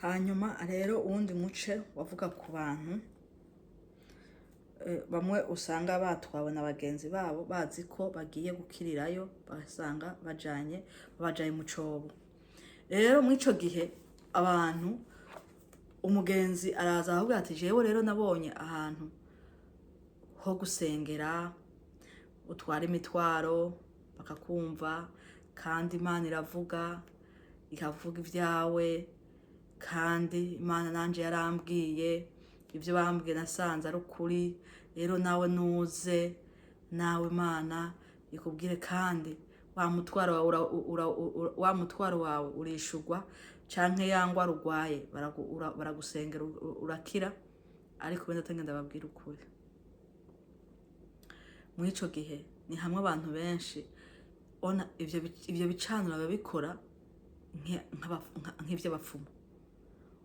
Hanyuma rero uwundi muce wavuga ku bantu bamwe usanga batwawe na bagenzi babo, bazi ko bagiye gukirirayo, bagasanga babajanye mu cobo. Rero muri ico gihe abantu, umugenzi araza akavuga ati: "Jewe rero nabonye ahantu ho gusengera, utwara imitwaro bakakumva, kandi Imana iravuga, ikavuga ibyawe, kandi Imana nanje yarambwiye ibyo bambwiye, nasanze ari ukuri. Rero nawe nuze, nawe Imana ikubwire, kandi wa mutwaro wawe wa mutwaro wawe urishurwa, canke ya ngwara urwaye baragusengera urakira." Ariko wenda atangenda ndababwira ukuri, muri ico gihe ni hamwe abantu benshi ona ivyo bicaniro babikora nk'ivy'abapfumu.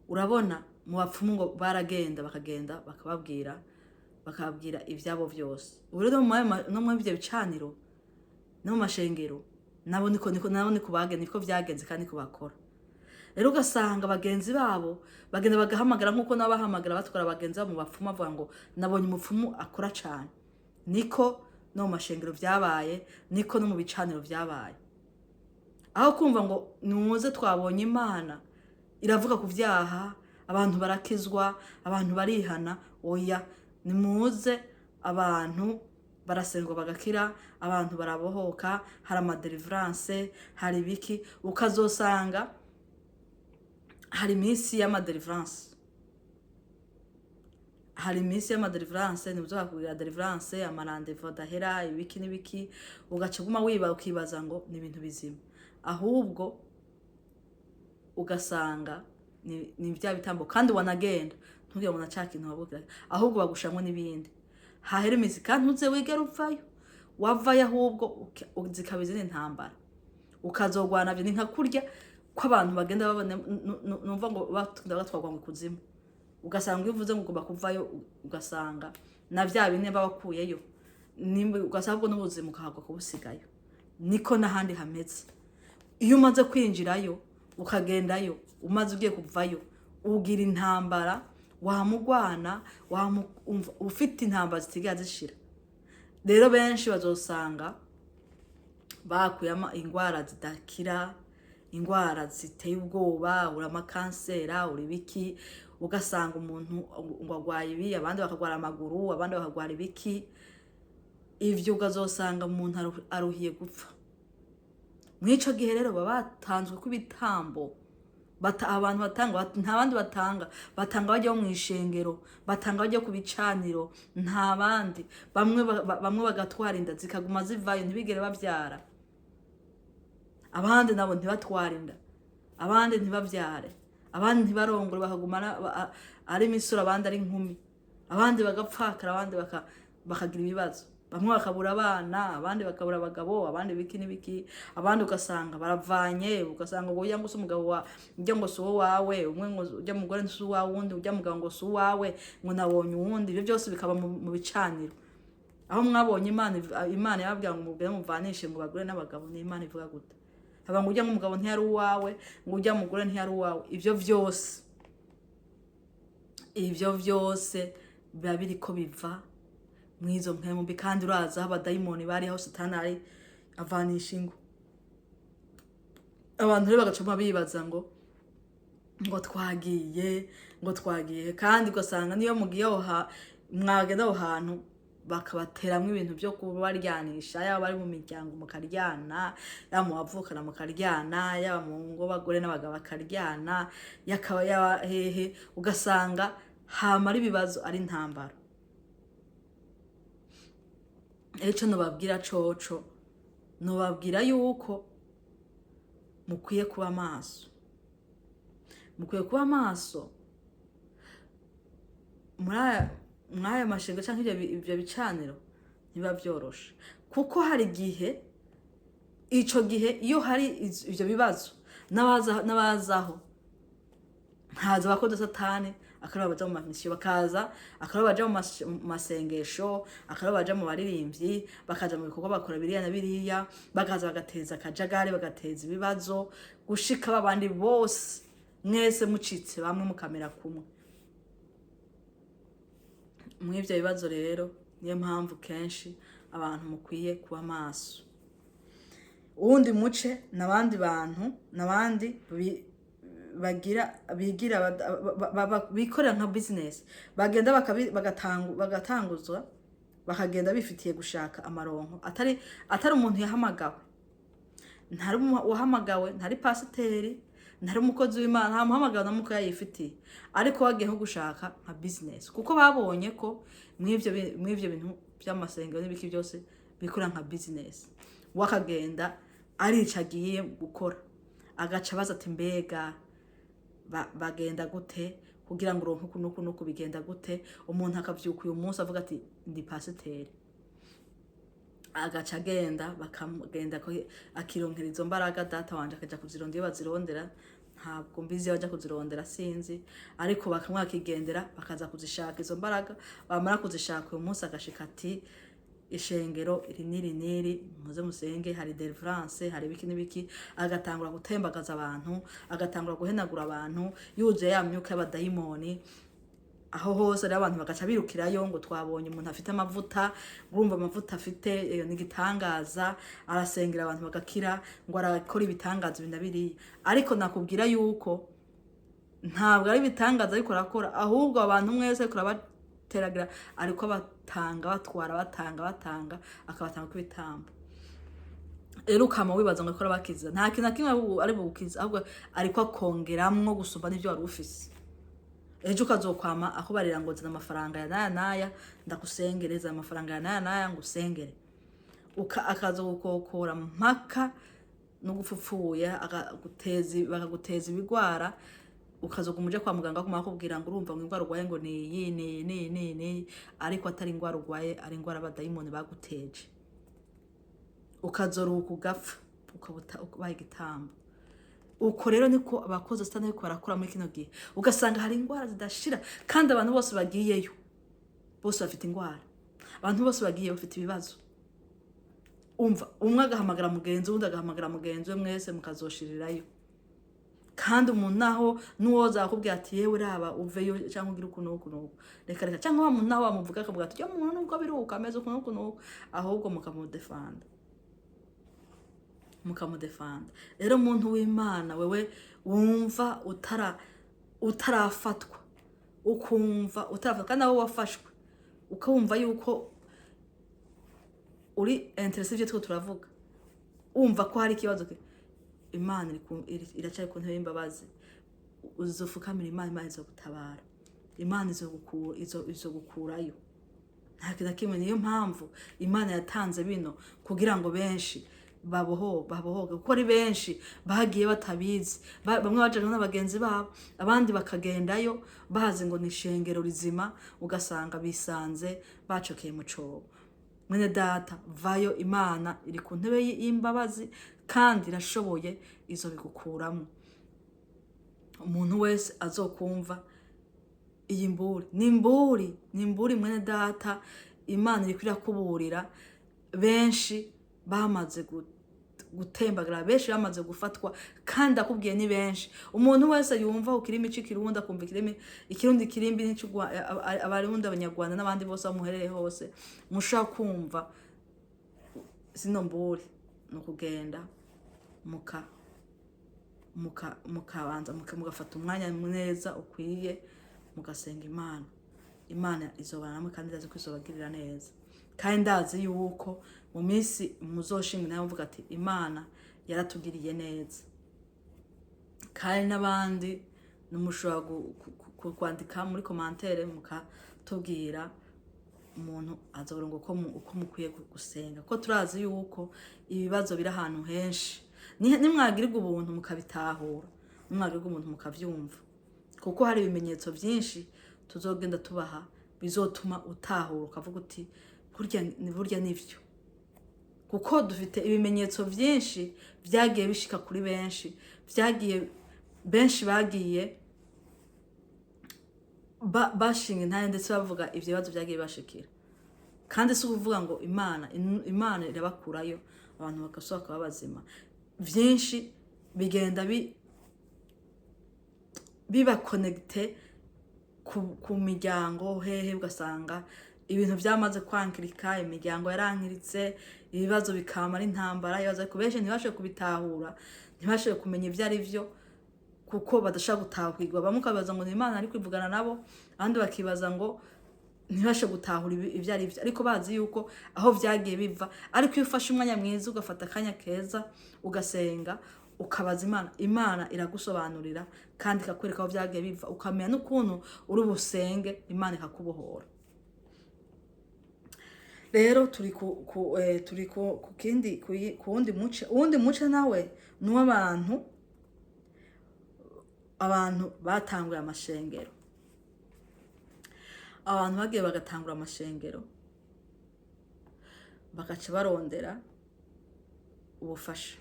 Urabona mu bapfumu ngo baragenda, bakagenda bakababwira ivyabo vyose. Ubu rero no muri ivyo bicaniro no mu mashengero nabo niko nabo niko bagenze, niko vyagenze kandi niko bakora. Rero ugasanga bagenzi babo bagenda bagahamagara, nk'uko nabo bahamagara batwara bagenzi babo mu bapfumu, bavuga ngo: "Nabonye umupfumu akora cane." Niko no mu mashengero vyabaye, niko no mu bicaniro vyabaye. Aho kumva ngo: "Nuze, twabonye Imana iravuga ku vyaha, abantu barakizwa, abantu barihana." Oya, nimuze, abantu barasengwa bagakira, abantu barabohoka, hari ama délivrance, hari ibiki. Ukazosanga hari iminsi y'ama délivrance, hari iminsi y'ama délivrance, nibyo bakubwira délivrance, ama rendez-vous adahera, ibiki n'ibiki. Ugaca uguma wiba, ukibaza ngo ni ibintu bizima, ahubwo ugasanga ni bya bitambo. Kandi wanagenda ntugire ngo na ca kintu wabwira, ahubwo bagushamwo n'ibindi. Hahera iminsi kandi ntuze wigere uvayo, wavayo ahubwo zikaba izindi ntambara ukazogwana. Byo ni nka kurya ko abantu bagenda babona numva ngo batunda batwarwa mu kuzimu. Ugasanga iyo uvuze ngo ugomba kuvayo, ugasanga na bya bine babakuyeyo nimba, ugasanga ahubwo n'ubuzima ukahagwa kubusigayo. Niko n'ahandi hameze. Iyo umaze kwinjirayo, ukagendayo, umaze ugiye kuvayo, ugira intambara, wamugwana umva ufite intambara zitigera zishira. Rero benshi bazosanga bakuyemo ingwara zidakira, ingwara ziteye ubwoba, uri amakansera, uri ibiki. Ugasanga umuntu ngo agwaye ibi, abandi bakagwara amaguru, abandi bakagwara ibiki. Ivyo ukazosanga umuntu aruhiye gupfa. Mw'ico gihe rero baba batanzwe ko ibitambo. Abantu batanga nta bandi batanga, batanga bajya mu ishengero, batanga bajya ku bicaniro, nta bandi. Bamwe bamwe bagatwara inda zikaguma zivayo, ntibigere bavyara. Abandi nabo ntibatwara inda, abandi ntibavyare, abandi ntibarongore, bakaguma ari imisore, abandi ari inkumi, abandi bagapfakara, abandi bakagira ibibazo, bamwe bakabura abana, abandi bakabura abagabo, abandi biki n'ibiki. Abandi ugasanga baravanye, ugasanga ngo ujya ngo si umugabo wa ujya ngo si uwo wawe, umwe ngo ujya mugore si uwawe, uwundi ujya mugabo ngo si uwawe, ngo nabonye uwundi. Ibyo byose bikaba mu bicaniro aho mwabonye Imana. Imana yababwira ngo mubwire muvanishe ngo bagore n'abagabo. Ni Imana ivuga gute? Haba ngo ujya nk'umugabo ntiyari uwawe, ngo ujya mugore ntiyari uwawe. Ibyo byose biba biriko biva mw'izo mpemu mbi. Kandi uraza aho abadayimoni bari, aho Satani ari, avanisha ingo. Abantu rero bagacuma bibaza ngo twagiye, ngo twagiye. Kandi ugasanga niyo mugiye aho mwagenda aho hantu, bakabateramwo ibintu byo kubaryanisha, yaba bari mu miryango mukaryana, yaba mu bavukana mukaryana, yaba mu ngo bagore n'abagabo bakaryana, yakaba yaba hehe, ugasanga hamara ibibazo ari intambara. Eco nobabwira coco, nobabwira yuko mukwiye kuba maso, mukwiye kuba maso muri aya mashinga canke ivyo bicaniro. Ntibiba vyoroshe, kuko hari igihe, ico gihe iyo hari ivyo bibazo n'abazaho, haza abakozi Satani, akaba baja mu ma mission, bakaza akaba baja mu masengesho, akaba baja mu baririmbyi, bakaja mu bikorwa bakora biriya na biriya, bakaza bagateza akajagari, bagateza ibibazo gushika babandi bose. Mwese mucitse bamwe, mukamera kumwe muri ibyo bibazo. Rero niyo mpamvu kenshi abantu mukwiye kuba maso. Uwundi muce n'abandi bantu, n'abandi bagira bigira bikorera nka business, bagenda bagatanguzwa, bakagenda bifitiye gushaka amaronko, atari umuntu yahamagawe, ntari uwahamagawe, ntari pasiteri, ntari umukozi w'Imana, nta muhamagaro na muko yayifitiye, ariko bagiye nko gushaka nka business, kuko babonye ko mw'ivyo bintu by'amasengero n'ibiki byose bikora nka business. Wakagenda arica agiye gukora, agaca abaza ati: "Mbega bagenda gute kugira ngo uronke uku n'uku n'uku? Bigenda gute?" Umuntu akavyuka uyu munsi avuga ati: "Ndi pasiteri", agaca agenda, bakamugenda akironkera izo mbaraga. Data wanje, akaja kuzirondera iyo bazirondera, ntabwo mbizi iyo baja kuzirondera, sinzi, ariko bakamwe bakigendera, bakaza kuzishaka izo mbaraga. Bamara kuzishaka, uyu munsi agashika ati: "Ishengero iri n'iri n'iri, muze musenge, hari deliverance, hari ibiki n'ibiki." Agatangura gutembagaza abantu, agatangura guhenagura abantu, yuzuye ya myuka y'abadayimoni. Aho hose rero abantu bagaca birukirayo ngo: "Twabonye umuntu afite amavuta, urumva amavuta afite ni igitangaza, arasengera abantu bagakira, ngo arakora ibitangaza ibi na biriya." Ariko nakubwira yuko ntabwo ari ibitangaza ariko arakora, ahubwo abantu mwese ariko arabateragira, ariko abatanga, batwara, batanga, batanga, akabatanga kw'ibitambo. Rero ukama wibaza ngo ariko arabakiza, nta kintu na kimwe ari bugukiza, ahubwo ariko akongeramwo gusumba n'ibyo wari ufise. Ejo ukazokwama akubarira ngo: "Zana amafaranga ya naya naya ndagusengere, zana amafaranga ya naya naya ngusengere." Akaza gukokora mpaka no gupfupfuye, bakaguteza ibigwara, ukazoguma uja kwa muganga, baguma bakubwira ngo: "Urumva ngo ingwara urwaye ngo ni iyi, ni iyi, ni iyi, ni iyi, ni iyi", ariko atari ingwara urwaye, ari ingwara abadayimoni baguteje. Ukazoruhuka ugapfa, ukabuta ubaye igitambo. Uko rero niko abakozi satani ariko barakora muri kino gihe. Ugasanga hari indwara zidashira, kandi abantu bose bagiyeyo bose bafite indwara, abantu bose bagiye bafite ibibazo. Umva, umwe agahamagara mugenzi, uwundi agahamagara mugenzi we, mwese mukazoshirirayo. Kandi umuntu naho n'uwoza akubwira ati: "Yewe, raba uveyo cyangwa ugire uku n'uku n'uku", reka reka. Cyangwa wa muntu naho wamuvuga akavuga ati: "Ujya muntu nubwo biruka ameze uku n'uku n'uku", ahubwo mukamudefanda, mukamudefanda. Rero umuntu w'Imana, wewe wumva utarafatwa, ukumva utarafatwa, kandi nawe wafashwe ukumva yuko uri intéressé ibyo turiko turavuga, wumva ko hari ikibazo, Imana iracyari ku ntebe y'imbabazi. Uzofukamira Imana, Imana izogutabara, Imana izogukurayo, nta kintu na kimwe. Niyo mpamvu Imana yatanze bino kugira ngo benshi babohoke, kuko ari benshi bagiye batabizi. Bamwe bajanywe na bagenzi babo, abandi bakagendayo bazi ngo ni ishengero rizima, ugasanga bisanze bacokeye mu cobo. Mwene data, vayo, Imana iri ku ntebe y'imbabazi kandi irashoboye, izo bigukuramo. Umuntu wese azokumva iyi mburi, ni imburi, ni imburi. Mwene data, Imana iriko irakuburira. Benshi bamaze gutembagara, benshi bamaze gufatwa, kandi akubwiye ni benshi. Umuntu wese yumva ukirimi c'ikirundi, akumva ikirimi ikirundi kirimbi abarundi, abanyarwanda n'abandi bose aho muherereye hose, mushobora kumva zino mburi, ni ukugenda mukabanza mugafata umwanya neza ukwiye, mugasenga Imana. Imana izobana namwe, kandi ndazi ko izobagirira neza, kandi ndazi yuko mu minsi muzoshinga nawe muvuga ati: "Imana yaratugiriye neza." Kandi n'abandi numushobora kwandika muri commentaire, mukatubwira umuntu azorongo uko mukwiye gusenga, ko turazi yuko ibibazo biri ahantu henshi. Nimwagirirwa ubuntu mukabitahura, nimwagirirwa ubuntu mukavyumva, kuko hari ibimenyetso byinshi tuzogenda tubaha bizotuma utahura, ukavuga uti: "Burya burya nivyo", kuko dufite ibimenyetso byinshi byagiye bishika kuri benshi, byagiye benshi bagiye bashinga intare, ndetse bavuga ibyo bibazo byagiye bashikira. Kandi si ukuvuga ngo Imana irabakurayo, abantu bagasohoka bakaba bazima. Byinshi bigenda Biba connecté ku miryango hehe, ugasanga ibintu byamaze kwankirika, imiryango yarankiritse, ibibazo bikama ari intambara. Ibibazo, ariko benshi ntibashoboye kubitahura, ntibashoboye kumenya ibyo ari byo, kuko badashobora gutahurwa. Bamwe ukabaza ngo ni Imana ari kwivugana nabo, abandi bakibaza ngo ntibashe gutahura ibyo ari byo, ariko bazi yuko aho byagiye biva. Ariko iyo ufashe umwanya mwiza, ugafata akanya keza, ugasenga, ukabaza Imana, Imana iragusobanurira kandi ikakwereka aho byagiye biva, ukamenya n'ukuntu uri busenge, Imana ikakubohora. Rero turi ku kindi, ku wundi muce. Uwundi muce nawe ni uw'abantu, abantu batanguye amashengero, abantu bagiye bagatangura amashengero, bagaca barondera ubufasha.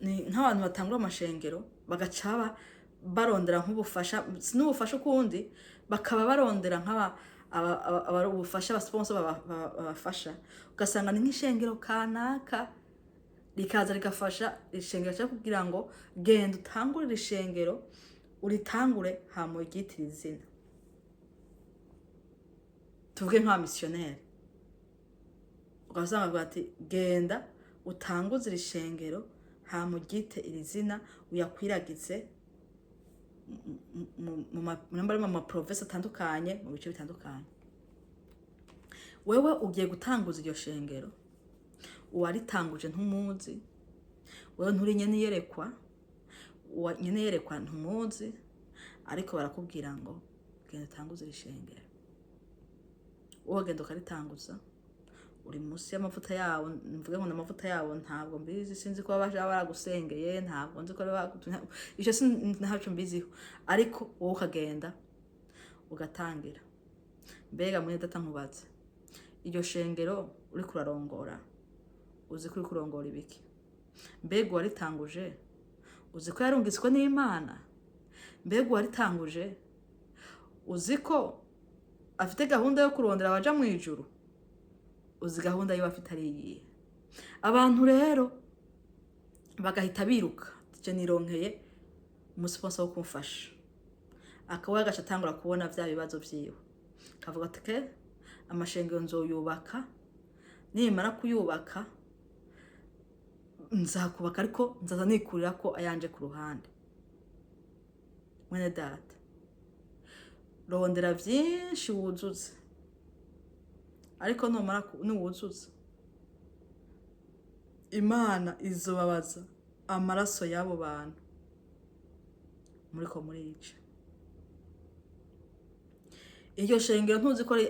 Ni nk'abantu batangura amashengero, bagaca barondera nk'ubufasha, si n'ubufasha ukundi, bakaba barondera nk'aba ubufasha, abasponsor babafasha. Ugasanga ni nk'ishengero kanaka rikaza rigafasha ishengero, cyangwa kugira ngo genda utangurire ishengero, uritangure, hama uryitire izina. Tuvuge nk'abamisiyoneri, ugasanga bavuga ati: "Genda utanguze iri shengero, hama uryite iri zina, uyakwiragize mu maprovinsi atandukanye, mu bice bitandukanye." Wewe ugiye gutanguza iryo shengero, uwaritanguje ntumuzi, wewe nturi nyene iyerekwa, uwa nyene iyerekwa ntumuzi, ariko barakubwira ngo genda utanguze iri shengero. Wowe wagenda ukaritanguza, uri munsi y'amavuta yabo, mvuge ngo n'amavuta yabo, ntabwo mbizi, sinzi ko baba baragusengeye, ntabwo nzi ko icyo si ntacyo mbiziho, ariko wowe ukagenda ugatangira. Mbega mwene data, nkubatse iryo shengero uriko urarongora, uzi ko uri kurongora ibiki? Mbega uwaritanguje uzi ko yarungitswe n'Imana? Mbega uwaritanguje uzi ko afite gahunda yo kurondera abaja mu ijuru? Uzi gahunda yiwe afite ari iyihe? Abantu rero bagahita biruka, je nironkeye umusponsor wo kumfasha, akaba agaca atangura kubona vya bibazo vyiwe, akavuga ati: "Ke amashengero nzoyubaka, nimara kuyubaka nzakubaka, ariko nzaza nikurira ko ayanje ku ruhande." Mwene data, rondera vyinshi wuzuze, ariko numara nuwuzuza, Imana izobabaza amaraso y'abo bantu muriko murica. Iryo shengero ntuzi ko ari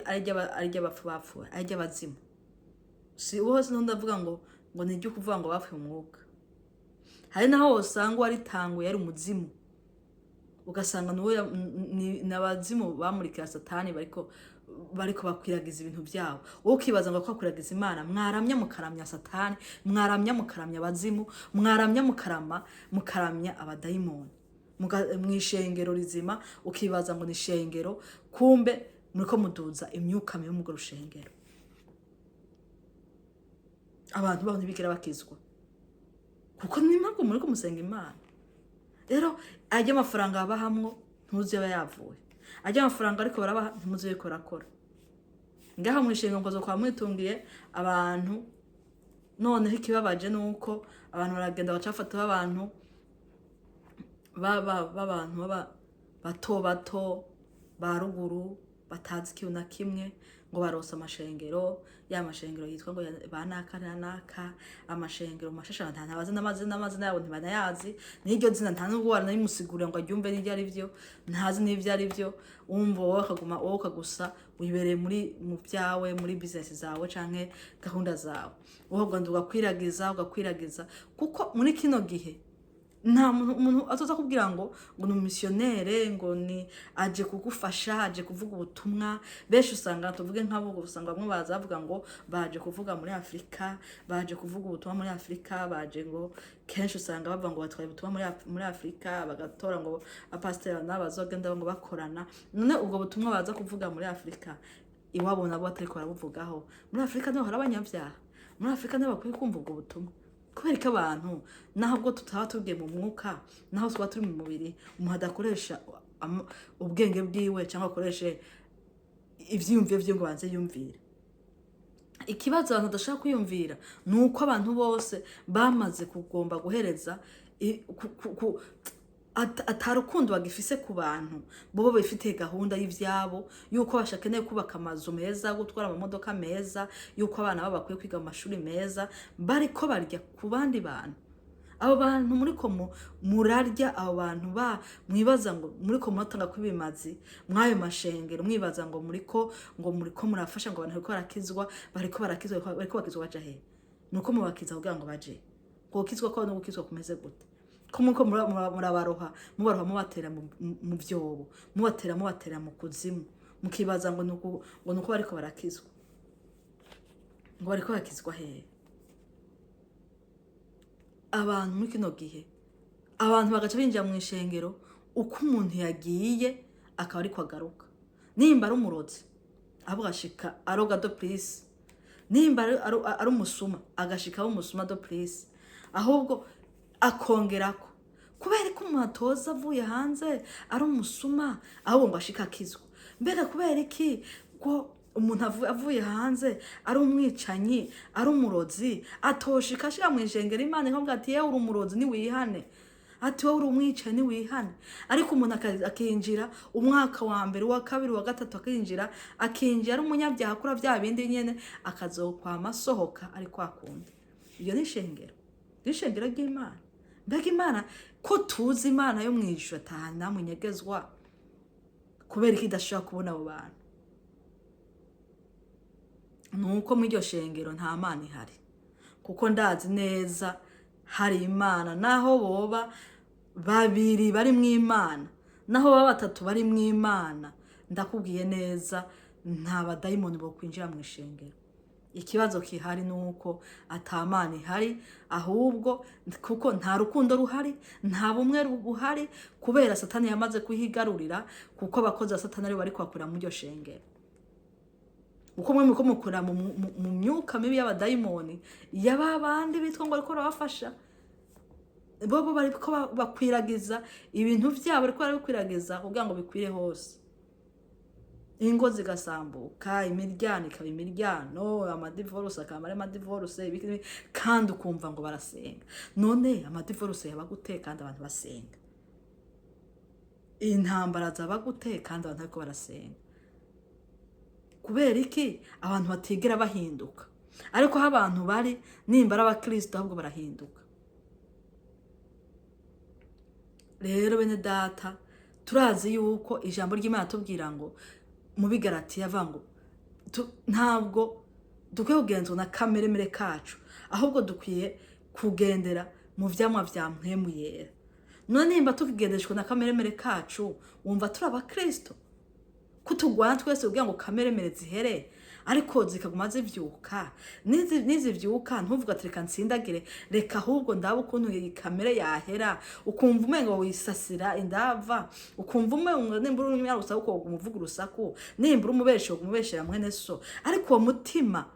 iry'abapfu bapfuye, ari iry'abazimu. Si ubu hose ndavuga ngo ni iryo kuvuga ngo bapfuye mu mwuka. Hari naho wosanga uwaritanguye ari umuzimu, ugasanga nuwo ni abazimu bamurikira Satani, bariko bakwiragiza ibintu byabo, wowe ukibaza ngo ko bakwiragiza Imana. Mwaramya mukaramya Satani, mwaramya mukaramya abazimu, mwaramya mukaramya abadayimoni mw'ishengero rizima, ukibaza ngo ni ishengero, kumbe muriko muduza imyuka mibi mu rushengero. Abantu baho ntibigera bakizwa, kuko ni mpamvu muriko musenga Imana. Rero ajya amafaranga babahamwo ntuzi aba yavuye, ajya amafaranga ariko barabaha ntimuzi yuko barakora ngaha mu ishinga ngo kwa mwitungiye abantu. Noneho ikibabaje ni uko abantu baragenda baca bafata b'abantu b'abantu baba bato bato ba ruguru, batazi ikintu na kimwe, ngo barose amashengero, ya mashengero yitwa ngo ba naka na naka, amashengero mashasha, ntabazi n'amazina yabo, ntibanayazi n'iryo zina, nta nubwo waranabimusigurira ngo aryumve n'ibyo ari byo, ntazi n'ibyo ari byo. Wumva wowe akaguma wowe ukagusa wibereye muri mu byawe, muri business zawe canke gahunda zawe, wowe uganda ugakwiragiza, ugakwiragiza, kuko muri kino gihe nta muntu, umuntu azoza kubwira ngo ni umumisiyonere, ngo ni aje kugufasha, aje kuvuga ubutumwa. Benshi usanga, tuvuge nk'abo, usanga bamwe baza bavuga ngo baje kuvuga muri Afurika, baje kuvuga ubutumwa muri Afurika, baje ngo, kenshi usanga bavuga ngo batwaye ubutumwa muri Afurika, bagatora ngo abapasiteri nabo bazogenda ngo bakorana. None ubwo butumwa baza kuvuga muri Afurika, iwabo nabo batariko barabuvugaho? Muri Afurika niho hari abanyabyaha, muri Afurika niho bakwiye kumva ubwo butumwa. Kubera ko abantu, naho ubwo tutaba tugiye mu mwuka, naho tuba turi mu mubiri, umuntu adakoresha ubwenge bwiwe cyangwa akoreshe ivyiyumviro vyiwe ngo banze yumvire. Ikibazo abantu badashaka kwiyumvira ni uko abantu bose bamaze kugomba guhereza ata rukundo bagifise ku bantu. Bobo bifitiye gahunda y'ivyabo, yuko bashakeneye kubaka amazu meza, gutwara amamodoka meza, yuko abana babo bakwiye kwiga mu mashuri meza, bariko barya ku bandi bantu. Abo bantu muriko murarya, abo bantu ba mwibaza ngo muriko muratanga kw'ibimazi mw'ayo mashengero, mwibaza ngo muriko murafasha, ngo abantu bariko barakizwa, bariko barakizwa, bariko bakizwa baja hehe? Nuko mubakiza kugira ngo baje gukizwa ko no gukizwa kumeze gute, ko muko murabaroha, mubaroha, mubatera mu vyobo, mubatera mu kuzimu, mukibaza ngo nuko bariko barakizwa? Ngo bariko bakizwa hehe? Abantu muri kino gihe, abantu bagaca binjira mu ishengero uko umuntu yagiye akaba ariko agaruka. Nimba ari umurozi, ahubwo agashika aroga de plus. Nimba ari umusuma, agashika aba umusuma de plus, ahubwo akongerako. Kubera ko umuntu atoza avuye hanze ari umusuma, ahubwo ngo ashike akizwa? Mbega kubera iki ko umuntu avuye hanze ari umwicanyi, ari umurozi, atoshika ashika mu ishengero, Imana ikavuga ati: "Yewe, uri umurozi, niwihane," ati: "Wowe uri umwicanyi, niwihane"? Ariko umuntu akinjira umwaka wa mbere, uwa kabiri, uwa gatatu, akinjira ari umunyabyaha, akora bya bindi nyene, akazokwama asohoka ari kwa kundi. Iyo ni ishengero, ni ishengero ry'Imana? Mbega Imana, ko tuzi Imana yo mu ijuru atahana munyegezwa, kubera ko idashobora kubona abo bantu? Nuko muri iryo shengero nta Mana ihari, kuko ndazi neza hari Imana. Naho boba babiri bari mu Imana, naho baba batatu bari mu Imana, ndakubwiye neza, nta badayimoni bo kwinjira mu ishengero. Ikibazo kihari ni uko ata Mana ihari, ahubwo kuko nta rukundo ruhari, nta bumwe buhari, kubera Satani yamaze kuhigarurira, kuko abakozi ba Satani aribo bari kubakorera muri iryo shengero, kuko mwe muriko mukorera mu myuka mibi y'abadayimoni yaba bandi bitwa ngo bariko barabafasha. Bobo bariko bakwiragiza ibintu vyabo, bariko barabikwiragiza kugira ngo bikwire hose, ingo zigasambuka, imiryano ikaba imiryano, amadivorce akaba ari amadivorce, ibiki n'ibiki, kandi ukumva ngo barasenga. None amadivorce yaba gute kandi abantu basenga? Intambara zaba gute kandi abantu bariko barasenga? Kubera iki abantu batigera bahinduka? Ariko aho abantu bari, nimba ari abakristo, ahubwo barahinduka. Rero bene data, turazi yuko ijambo ry'Imana tubwira ngo mu Bigaratiya avuga ngo ntabwo dukwiye kugenzwa na kameremere kacu, ahubwo dukwiye kugendera mu vyamwa vya Mpwemu Yera. None nimba tukigendeshwa na kameremere kacu, wumva turi abakristo? Ko tugwana twese kugira ngo kameremere zihere, ariko zikaguma zivyuka. Nizivyuka ntuvuga ati: "Reka nsindagire, reka ahubwo ndabe ukuntu iyi kamere yahera." Ukumva umengo wisasira indava, ukumva umengo nimba uri umunyarusaku woguma uvuga urusaku, nimba uri umubeshi woguma ubeshera mwene so. Ariko uwo mutima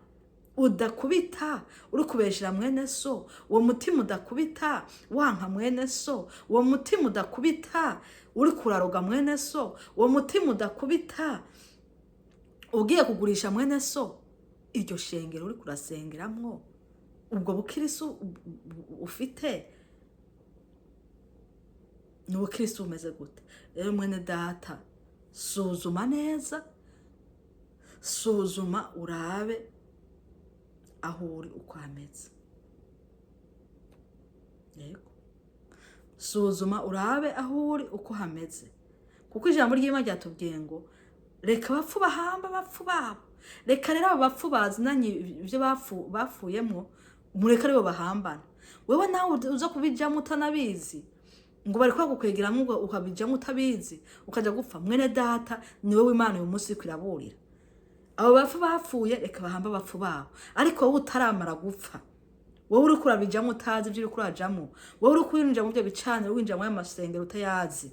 udakubita uri kubeshera mwene so, uwo mutima udakubita wanka mwene so, uwo mutima udakubita uri kuraroga mwene so, uwo mutima udakubita ugiye kugurisha mwene so, iryo shengero uri kurasengeramwo, ubwo bukirisu ufite ni ubukirisu bumeze gute? Rero mwene data, suzuma neza, suzuma urabe aho uri uko hameze. Yego, suzuma urabe aho uri uko hameze, kuko ijambo ry'Imana ryatubwiye ngo: "Reka abapfu bahamba abapfu babo." Reka rero abo bapfu bazinanye ibyo bapfuyemwo, mureke aribo bahambana. Wewe nawe uza kubijamo utanabizi, ngo bari bagukwegeramwo ukabijamo utabizi, ukaja gupfa. Mwene data, ni wowe Imana uyu munsi iriko iraburira. Abo bapfu bapfuye, reka bahamba abapfu babo. Ariko wowe utaramara gupfa, wowe uriko urabijamo utazi ibyo uriko urajamo, wowe uriko winjira mu byo bicaniro, winjira muri ayo masengero utayazi,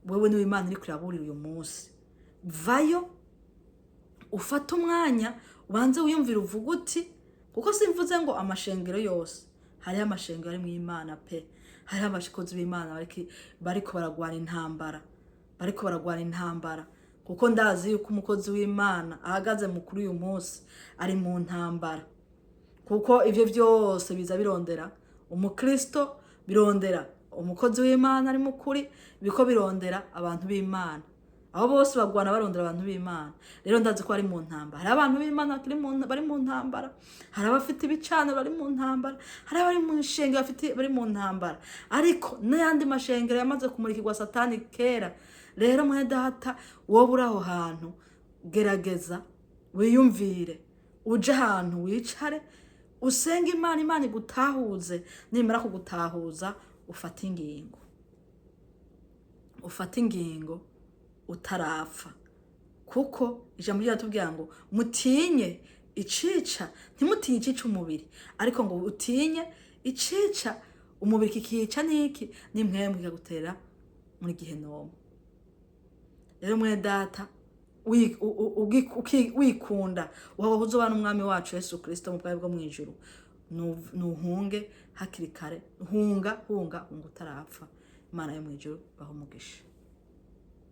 wewe niwe Imana iriko iraburira uyu munsi. Vayo, ufate umwanya, ubanze wiyumvire, uvuge uti, kuko simvuze ngo amashengero yose. Hariho amashengero ari mu Imana pe, hariho abakozi b'Imana bariko baragwana intambara, bariko baragwana intambara, kuko ndazi yuko umukozi w'Imana ahagaze mu kuri uyu munsi ari mu ntambara, kuko ivyo vyose biza birondera umukristo, birondera umukozi w'Imana ari mukuri, biko birondera abantu b'Imana. Abo bose bagwana barondera abantu b'Imana. Rero ndazi ko bari mu ntambara. Hari abantu b'Imana bari mu ntambara, hari abafite ibicaniro bari mu ntambara, hari abari mu nshengero bafite bari mu ntambara, ariko n'ayandi mashengero yamaze kumurikirwa Satani kera. Rero mwene data, wowe uri aho hantu, gerageza wiyumvire, uje ahantu wicare usenge Imana, Imana igutahuze. Nimara kugutahuza, ufate ingingo, ufate ingingo utarapfa, kuko ijambo ryatubwira ngo mutinye icica, ntimutinye icica umubiri, ariko ngo utinye icica umubiri kikica niki n'impwemu, kikagutera muri gihenomu. Rero mwene data, wikunda uhaba uzoba n'Umwami wacu Yesu Kristo mu bwawe bwo mu ijuru. Nuhunge hakiri kare, hunga, hunga, hunga utarapfa. Imana yo mu ijuru baha umugisha.